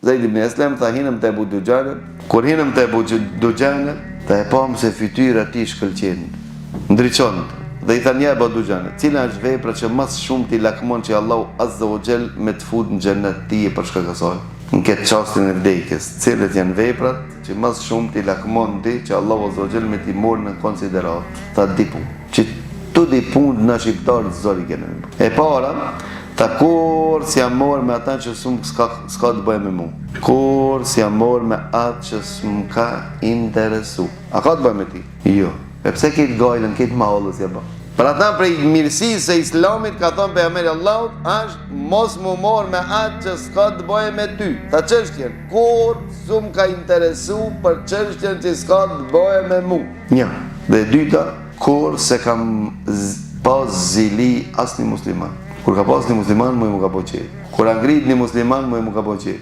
Zejd ibn Eslem tha hinëm te Ebu Duxhane, kur hinëm te Ebu Duxhane, tha e pamë se fytyra e tij shkëlqente, ndriçonte, dhe i thanë ja Ebu Duxhane, cila është vepra që ma së shumti lakmon që Allahu azza wa xhel me të fut në xhennet ty për shkak asaj? Në këtë çastin e vdekjes, cilat janë veprat që ma së shumti lakmon ti që Allahu azza wa xhel me t'i marrë në konsideratë? Tha dy punë. Që të dy punët na shqiptarët zor i kena me bo. E para, tha kurrë s'jam marrë me ata që s'm s'ka s'ka të bëjë me mu. Kurrë s'jam marrë me atë që s'm ka interesu. A ka të bëjë me ti? Jo. E pse këtë gajlen, këtë mallë s'ja bën? Për ata prej mirësisë së Islamit ka thënë pejgamberi i Allahut, është mos m'u marrë me atë që s'ka të bëjë me ty. Tha çështjen, kurrë s'um ka interesu për çështjen që s'ka të bëjë me mu. Një. Dhe e dyta, kurrë s'e kam pas zili asnjë musliman. Kur ka pas një musliman, mu m'u ka bo qejf. Kur a ngrit një musliman, mu m'u ka bo qejf.